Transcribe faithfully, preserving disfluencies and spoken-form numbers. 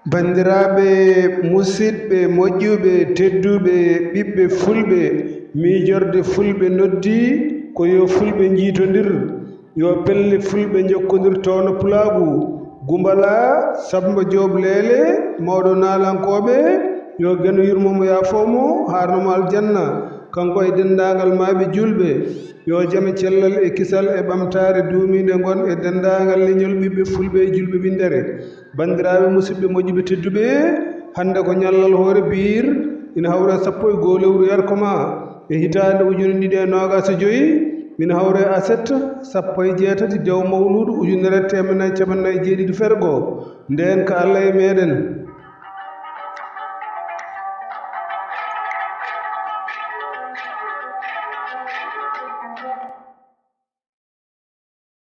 Banndiraaɓe musidɓe moƴƴuɓe tedduɓe, ɓiɓɓe fulɓe, miijorde fulɓe noddi ko yo fulɓe njiitondir. Yo pelle fulɓe njokkondir towno pulaagu. Gumbala, Samba Joob Leele, mawɗo naalankooɓe, yo Geno yurmo mo, yaafoo mo, haarno mo aljanna, kanko e denndaangal maaɓe juulɓe. Yo jam e cellal e kisal e ɓamtaare duumiinde ngon e denndaangal leñol ɓiɓɓe fulɓe e juulɓe winndere. Banndiraaɓe musidɓe moƴƴuɓe tedduɓe, hannde ko ñallal hoore biir, ina hawra e sappo e goo lewru yarko maa e hitaande ujune ɗiɗi e noogaas e joy, ina hawra e aset sappo e jeetati dew mawluudu ujunere e teemedde nayi e cappanɗe nayi e jeeɗiɗi fergo. Ndeen ka Allah e meeɗen.